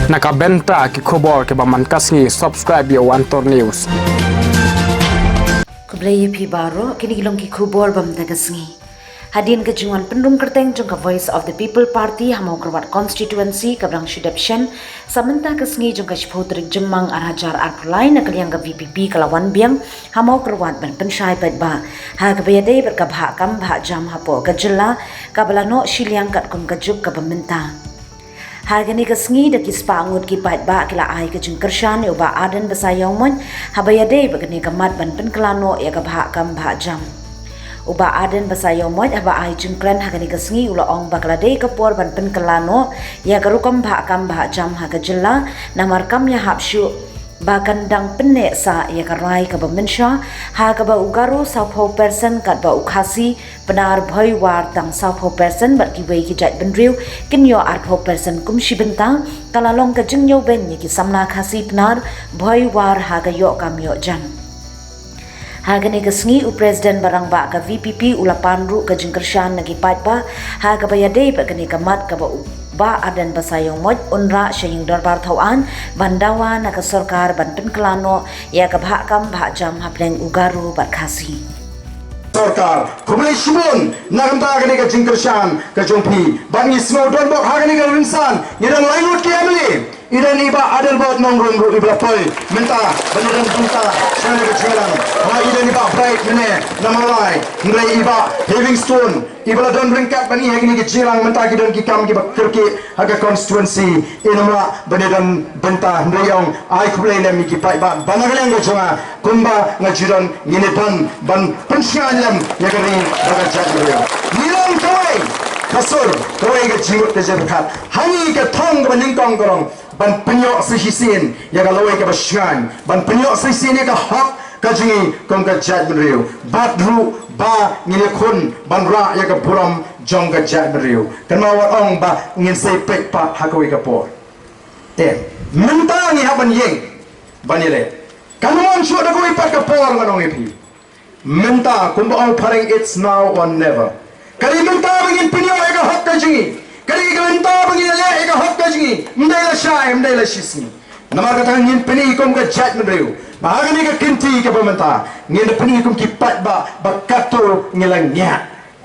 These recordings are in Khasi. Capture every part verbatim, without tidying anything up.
Na ka bynta ki khubor kiba man ka sngi, subscribe ïa One Tour News. Khublei ïa phi baroh, kine ki long ki khubor ba mynta ka sngi. Hadien ka jingwan pynrung kyrteng jong ka Voice of the People Party ha Mawkyrwat constituency kaba dang shu dep shen, sa mynta ka sngi jong ka shiphew tarik Jymmang ar hajar arphew lai, na ka liang ka V P P ka la wan biang ha Mawkyrwat ban pynshai paidbah ha kaba ïadei bad ka bhah kam bhah jam hapoh ka jylla, kaba la noh shiliang katkum ka juk kaba mynta. Ha kane ka sngi da ki spah ngut ki paidbah ki la ai ka jingkyrshan ïa u Bah Ardent Basaiawmoit haba ïadei bad kane ka mat ban pynkylla noh ïa ka bhah kam bhah jam. U Bah Ardent Basaiawmoit haba ai jingkren ha kane ka sngi u la ong ba ka la dei ka por ban pynkylla noh ïa ka rukom bhah kam bhah jam ha ka jylla, namar kam ïahap shuh ba kan dang pynneh sah ïa ka rai kaba mynshuwa, ha kaba u Garo sawphew percent katba u Khasi Pnar Bhoi War tang sawphew percent bad kiwei ki jaitbynriew kin ïoh arphew percent kum shi bynta, ka la long ka jingïewbeiñ ïa ki samla Khasi Pnar Bhoi War ha ka ïoh kam ïoh jan. Ha kane ka sngi u President ba rangbah ka V P P u la pan ruh ka jingkyrshan na ki paidbah ha kaba ïadei bad kane ka mat kaba u Bah Ardent Basaiawmoit un rah sha ïing dorbar thawaiñ ban dawa na ka sorkar ban pynkylla noh ïa ka bhah kam bhah jam hapdeng u Garo bad Khasi. Sorkar, khublei shibun na ka bynta kane ka jingkyrshan ka jong phi. Bad ngi sngew don bok ha kane ka rynsan, ngi don lai ngut ki M L A. I don i Bah Adelbert Nongrum ruh iba la poi mynta ban ïadon bynta sha kane ka jingïalang. Ha, i don i Bah Bright mynne na Mawlai, hynrei i Bah Heavingstone iba la don ryngkat bad ngi ha kane ka jingïalang mynta ki don ki kam kiba kyrkieh ha ka constituency. I namar ban ïadon bynta, hynrei ong ai khublei lem ïa ki paidbah ba na ka liang ka jong nga, kumba nga ju don, ngin ïadon ban pynshngaiñ lem ïa ka ri bad ka jaitbynriew. Ngi long kawei ka sur, kawei ka jingmut ka jingpyrkhat. Ha ngi ka thong kaba nyngkong ka long ban pynïoh sa shisien ïa ka lawei kaba shngaiñ, ban pynïoh sa shisien ïa ka hok ka jong ngi kum ka jaitbynriew. Bad ruh ba ngin ïakhun ban rah ïa ka burom jong ka jaitbynriew. Kynmaw wat ong ba ngin sa ïa peit pat ha kawei ka por. Te mynta ngi hap ban ïeng ban ïaleh. Kan ym wan shuh da kawei pat ka por, ngan ong ïa phi. Mynta kumba ong phareng, it's now or never. Ka dei mynta ba ngin pynïoh ïa ka hok ka jong ngi. Ka dei ka mynta ba ngin ïaleh ïa ka hok ka jong ngi. Ym dei lashai, ym dei lashisngi. Namar kata ngin pyni kum ka jaitbynriew ba ha kane ka kynti kaba mynta ngin da pyni kum ki paidbah ba kato ngi la ngiah,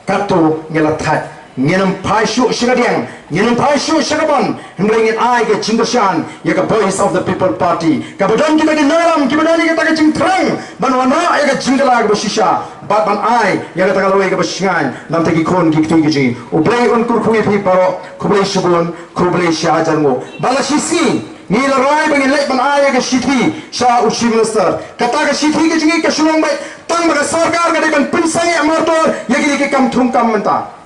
kato ngi la thait. Ngin ym phai shuh sha ka diang, ngin ym phai shuh sha ka ban, hynrei ngin ai ka jingkyrshan ïa ka Voice of the People Party, kaba don kita ki nongïalam kiba don ïa kata ka jingthrang ban wanrah ïa ka jingkylla kaba shisha bad ban ai ïa kata ka lawei kaba shngaiñ na bynta ki khun ki kti ki jong ngi. U Blei un kyrkhu ïa phi baroh. Khublei shibun, khublei shihajar nguh. Bad lashisngi ngi la rai ba ngin leit ban ai ïa ka shithi sha u Chief Minister. Kata ka shithi ka jong ngi ka shu long beit tang ba ka sorkar ka dei ban pynsangeh mardor ïa kine ki kam thungkam mynta.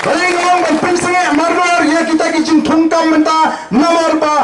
Balei ngi long ban pynsangeh mardor ïa kita ki jingthungkam mynta? Namar ba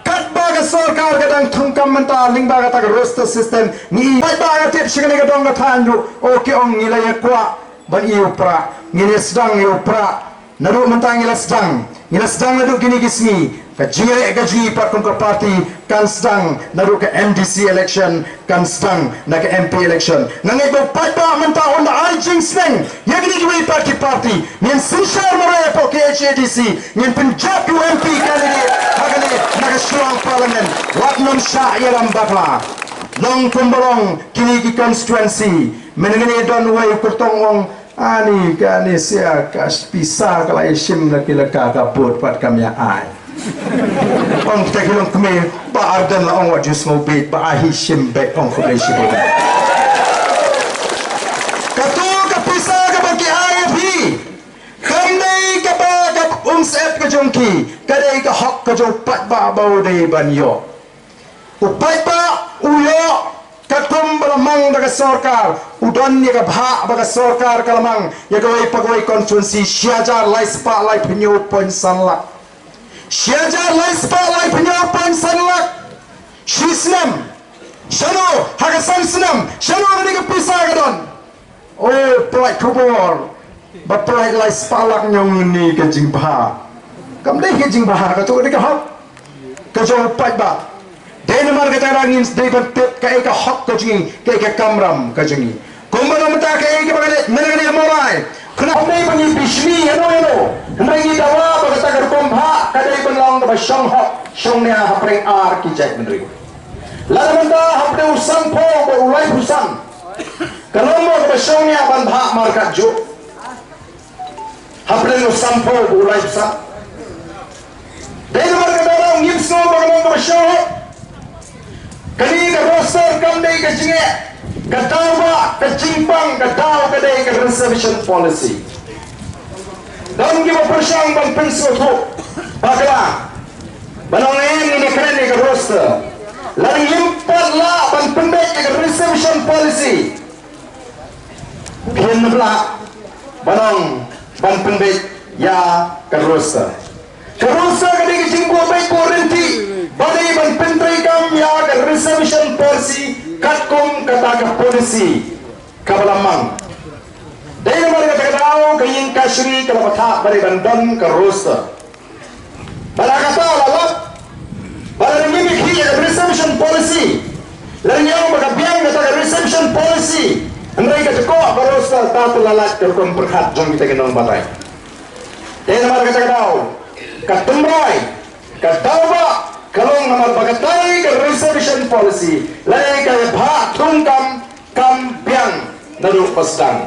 katba ka sorkar ka dang thungkam mynta lyngba kata ka roster system, ngi paidbah ka tip sha kane ka dong ka thaiñ ruh, o ki ong ngi la ïa kwah ban ïoh u prah, ngin ïa sdang ïa u prah. Naduh mynta ngi la sdang, ngi la sdang naduh kine ki sngi. Ka jingïaleh ka jong ngi pat kum ka party kan sdang naduh ka M D C election, kan sdang na ka M P election. Nga ngeit ba u paidbah mynta un da ai jingsneng ïa kine kiwei pat ki party. Ngin synshar marwei hapoh K H A D C, ngin pynjop ïa u M P candidate ha kane na ka Shillong Parliament. Wat nym shah ïalam bakla. Long kumba long kine ki constituency. Mynne ngin ïa don uwei u kyrtong ong, ani kane sia ka pisa ka la ïa shim na ki la ka ka bud pat kam ïa ai. Ong kita ki longkmie, Bah Ardent la ong wat ju sngew beit, ba ai hi shim beit, ong khublei shibun. Kato ka pisa kaba ki ai ïa phi, kam dei kaba ka umsyep ka jong ki, ka dei ka hok ka jong u paidbah ba u dei ban ïoh. U paidbah u ïoh katkum ba la mang da ka sorkar, u don ïa ka bhah ba ka sorkar ka la mang ïa kawei pa kawei constituency, shi hajar lai spah lai phew point san lak. Shi hajar lai spah lai phew point san lak. Shi snem. Shano, ha ka san snem, shano kane ka pisa ka don? O, pynlait khubor ba pynlait lai spah lak ñiaw ngi ka jingbha. Kam dei ka jingbha, kato ka dei ka hok ka jong u paidbah. Dei namar kata ngin dei ban tip kaei ka hok ka jong ngi, kaei ka kamram ka jong ngi. Kumba na mynta kaei kaba nga leit mynne nga dei ha Mawlai. Khnang dei ba ngi bishni hano hano, hynrei ngi dawa ba kata shong hok shong nia hapdeng ar ki jaitbynriew. Lada mynta hapdeng u sanphew bad u laiphew san, ka long mo kaba shong nia ban bhah markatjuh? Hapdeng u sanphew bad u laiphew san. Dei namar kata daw ngim sngew ba ka long kaba shong hok. Kane ka roster kam dei ka jingeh, ka daw ba, ka jingpang, ka daw ka dei ka reservation policy. Don kiba pyrshang ban pynsngewthuh bakla ban ong em, ngin ïa kren ïa ka roster. Lada ngim pat lah ban pynbeit ïa ka reservation policy, phin ym lah ban ong ban pynbeit ïa ka roster. Ka roster ka dei ka jingbuh beit buh ryntih ba dei ban pyntreikam ïa ka reservation policy katkum kata ka policy kaba la mang. Dei namar kata ka daw ka ïing kashari ka la batai ba dei ban don ka roster. Bad ha kata la lap ba la ngim ïa khih ïa ka reservation policy. La ngim ïa ba ka biang kata ka reservation policy. Hynrei ka jingkoh ka roster ta te la lait ka rukom pyrkhat jong kita ki nongbatai. Te namar kata ka daw ka tymrai, ka daw ba ka long namar ba kata ka reservation policy la ka bha thung kam kam biang naduh ba sdang.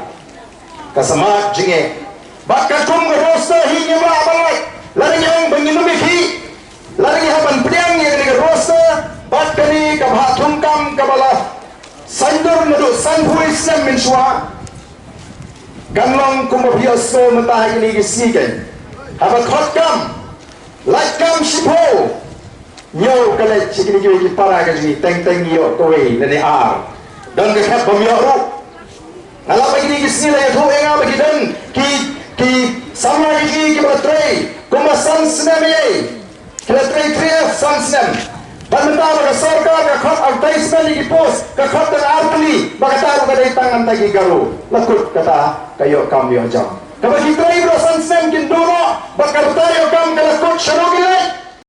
Ka smat jingeh. Bad katkum ka roster hi ngim lah ban lait. La ngim ïa ba ngin ym ïa khih. La ngim ïa ban pdiang ïa kane ka roster bad kane ka bha thung kam kaba la saiñdur naduh sanphew snem mynshuwa. Kan long kumba phi ïohsngew mynta ha kine ki sngi kein. Haba khot kam, lait kam shiphew, ñiew ka leit sha kine kiwei ki para ka jong ngi, teng teng ngi ïoh kawei lane ar. Don ka khep bym ïoh ruh. Nga lap ba kine ki sngi la ïathuh ïa nga ba ki don ki, ki samla ki jong ngi kiba la trei kumba san snem ïa. Ki la trei trei san snem. Bad mynta ba ka sorkar ka khot advertisement ïa ki post, ka khot tang ar tylli, ba kata ruh ka dei tang nangta ki Garo. La kut kata ka ïoh kam ïoh jam. Kaba ki trei baroh san snem kin duh noh, bad ka rta ïoh kam ka la kut, sha ruh ki leit.